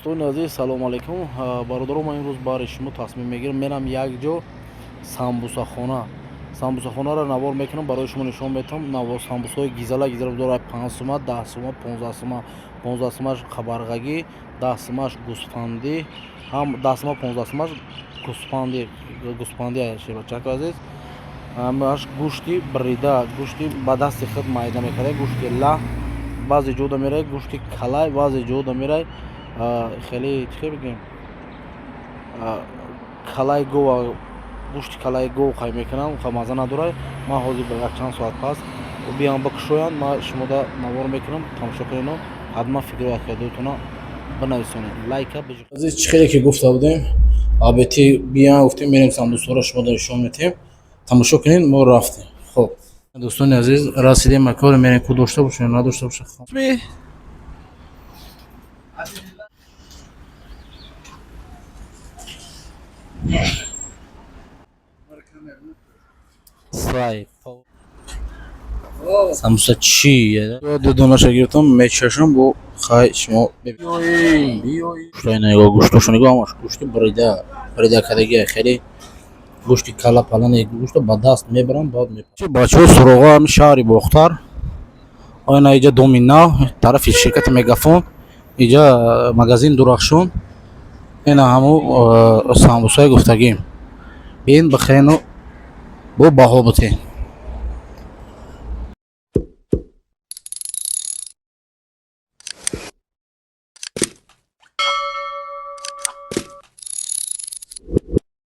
Дӯстони азиз, салому алайкум. Бародаро, ман имрӯз баҳри шумо тасмим мегирам, мерам як ҷо самбусахона. Самбусахонаро навор мекунам, барои шумо нишон метавам. Навор самбусаҳои гизала гизала дорад: 5 сума, 10 сума, 15 сума. 15 сумаш қабарғагӣ, 10 сумаш гӯсфандӣ, ҳам 10 сума, 15 сумаш гӯсфанди, гӯсфанди. Шербачако азиз, ҳамаш гӯшти бирида, гӯшти ба дасти худ майда мекарда, гӯшти лаҳм. Баъзе ҷода мерай гӯшти калай, баъзе ҷода мерай хеле, чӣ бигем, калай гова, гӯшти калаи гов қай мекунам, маза надорад. Ман ҳозир якчанд соат пас биям, бикушоянд, ман шумода навор мекунам, тамошо кунед. Ҳатман фикру ақидаотона бинависонед, лайка. Азиз, чӣ хеле ки гуфта будем, абети биям гуфтем, мерем, самбусаро шумода нишон метиҳем, тамошо кунед. Мо рафтем. Хоб, дӯстони азиз, расидем макоре мерем, ку дошта бошем, надошта боша. Сай самбуса чи ду донаша гирифтам, мечашам бо. Хай, шумо биёй, нигоҳ, гӯштошо нигоҳ, ҳамаш гӯшти бурида, бурида кардагия, хеле гӯшти кала пала не, гӯшто ба даст мебарам, баъд бачаҳо суроға ҳами шаҳри Бохтар. Оина иҷа доми нав, тарафи ширкати Мегафон, иҷа магазин Дурахшон. Ина ҳаму самбусаи гуфтагим, бин, бихену бо баҳо бутен.